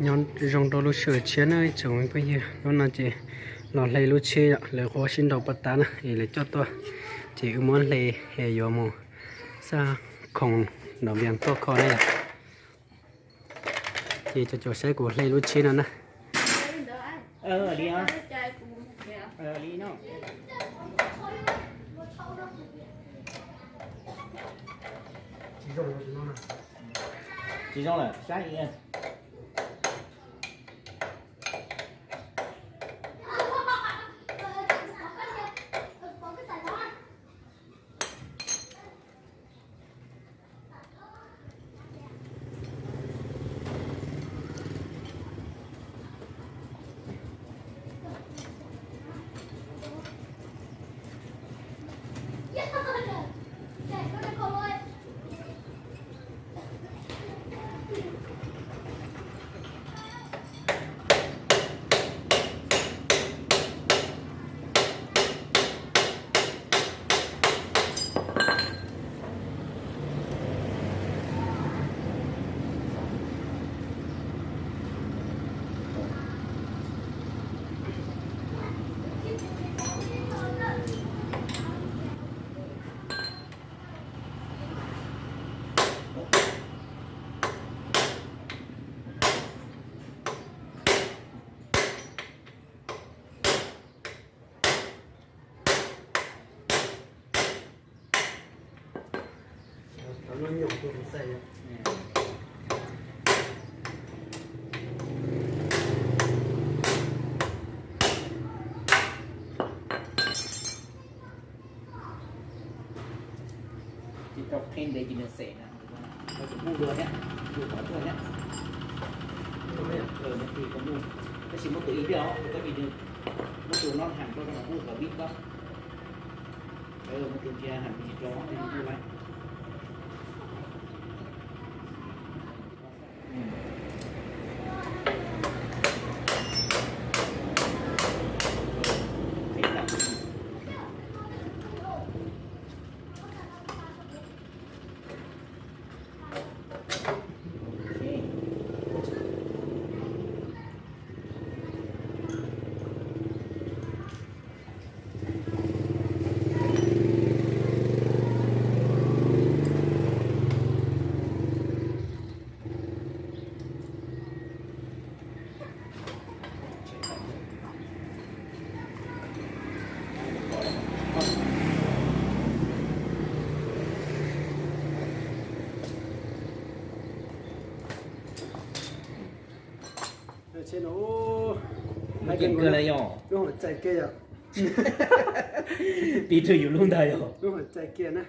Nyob zoo rau lub sij hawm tshiab na ib tsoom phooj ywg, hnub no ces los hle lub tsheb yom, lawv qhuav sib nraus pas tas na es lawv coj tuaj, ces wb muab hle es yuav mus xa khoom nram Vias tuaj kho na yom. Ces cov caum saib kuv hle lub tsheb no na. Tsis zoo lawm, saib. Ces rau qhia ntev ces nws xem na, nws kuj mus dua thiab, mus tod tuaj thiab. Tab sis muab tus ib thiab os, tab sis nws muab tus no ham rau rau kuj kom vib koj. Muab tus ntsia ham tsis rau nws kuj lawm. Tsheb no, lub hom txais kiag yom. Pib rau yus lub ntag yog. Lub hom txais kiag na.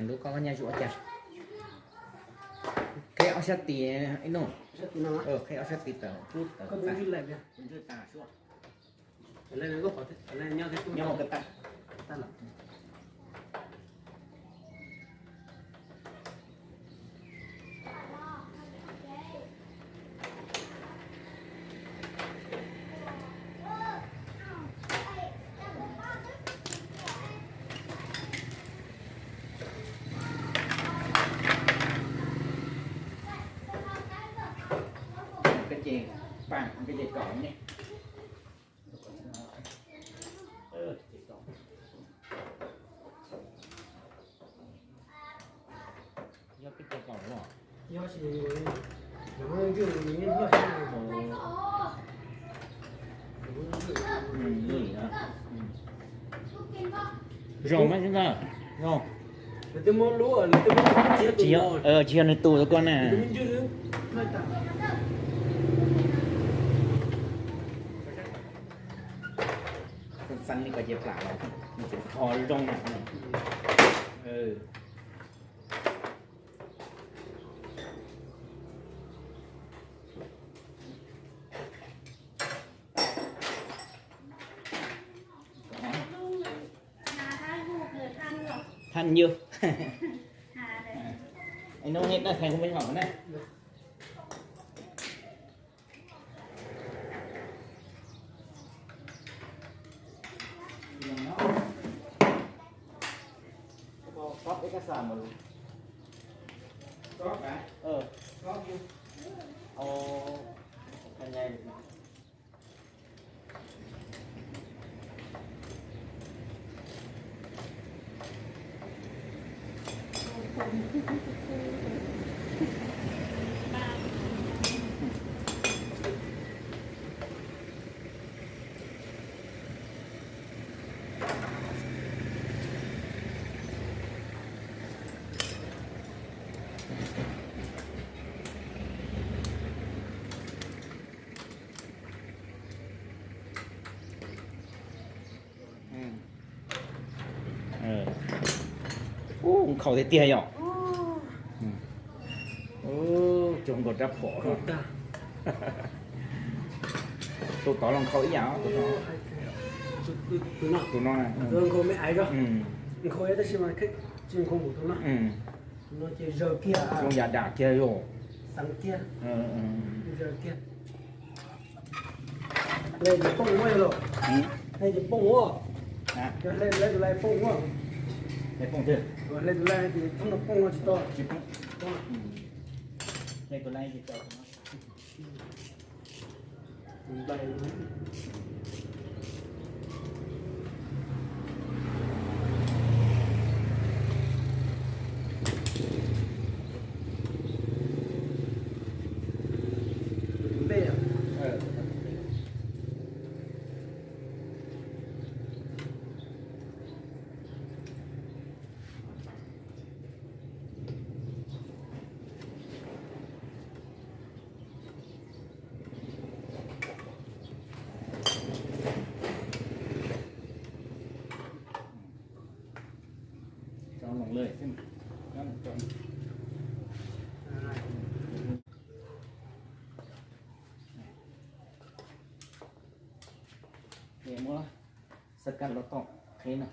Lub koj nyaj zuj ua cas. Qheb ob sab tis ib nub. Qheb ob sab tis tawm pub tawm tas. Nyob hauv ko tas. Koj ces pam koj ces kom ne. Zoo mas xwb ntag. Tsis yog nws tus koj na. Xeeb xeeb li ko ces plam los nws tseem kho zoo na. Thanh Như. Anh nấu hết đó, thầy không biết hỏi nữa. Ub, nkhaus tiag tiag yom. Coob nkaus rab phom. Tus tod los nkhaus ib yam. Tus no, tus no nkhaus me aiv, nkhaus tab sis mas tsis nkhaus npaum tus no. Tus no ces zaws kiag, zoo yam dam kiag yom. Xeev kiag, zaws kiag. Hle tus poj muab yog los? Hle tus poj muab. Hle tus lais poj muab. Hle tus lais, thoob no poj no tsis tau. Hle tus lais tsis tau. Muab xab kab los tom qheb no.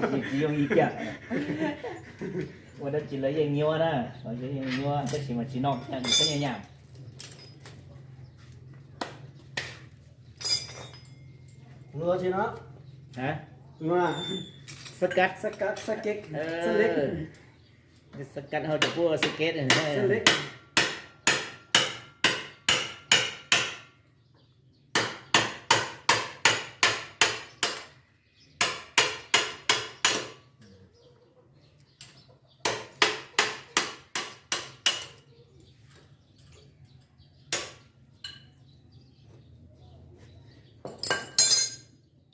Tsis zoo li cas. Ua dab tsi lawv yeej nyuaj na, lawv yeej nyuaj tab sis mas tsis noj thiab nws txhob nyaj nyaj. Ua tsi no? Xab kab, xab kab, xab keb, xab leb. Xab kab hauv cov kuj xab keb, xab leb.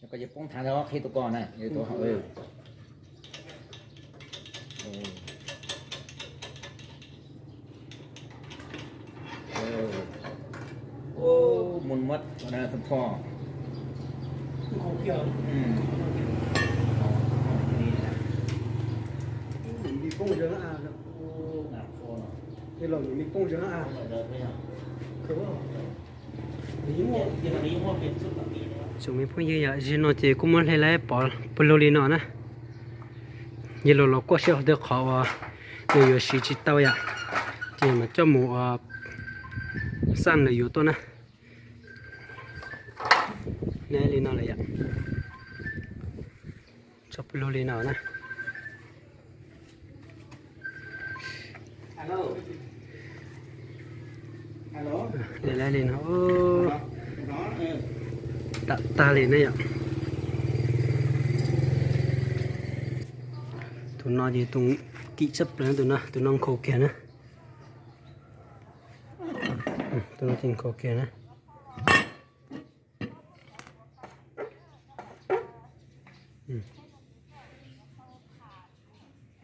Koj ces poob thav ntawd qhib tus ko na, tus hauv. Mus muab phom. Tsoom me phooj ywg yom, zaum no ces kuj muab hle lawm pov pawg lug li no na. Yog los los kuaj seb qhov twg qhov uas nws yuav siv tsis tau yom, ces mam coj mus ua xaj nws yuav tuaj na. Li no lawm yom. Tso pawg lug li no na. Li no, tam tag li na yom. Tus no ces tus kim tshaj plaws, tus no, tus no nkhaus kiag na. Tus no ces nkhaus kiag na.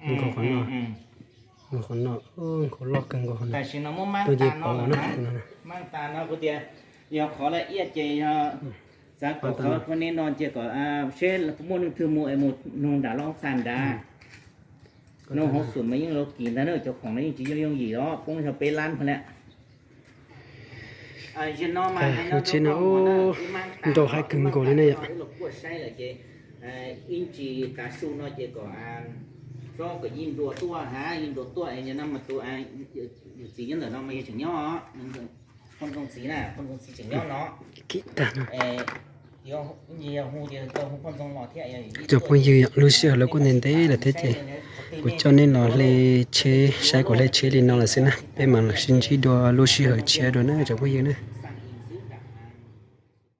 Nkhaus qhov no, nkhaus qhov no, nkhaus loj kawg nkaus qhov no. Tus ces pov na, tus no. Yog qhov lawv iab ces yog txav kom qhov poj niam no ces kom seb muaj leej twg mus es mus nug nram lub xaj nrad. Nug hauv xum mas yeej los kis ntag na, cov khoom no yeej tsis yooj yooj yim os, poob yog peb lab pheej lawm. Lub tsheb no nrau haib kawg nkaus li ne yom. Ib ntsis tav su no ces kom, kom Yij Nruas tuaj ha, Yij Nruas tuaj es no mas tus yawm txiv nyob ntawm no mas yog tseem nyob, poj ntxoog txiv na, poj ntxoog txiv tseem nyob no. Cov phooj ywg, lub sij hawm lawv kuj ntev ntev lawm thiab ces kuv coj nej los hle tsheb, saib kuv hle tsheb li no lawm xwb na, peb mam sib ntsib dua lub sij hawm tshiab dua na cov phooj ywg na.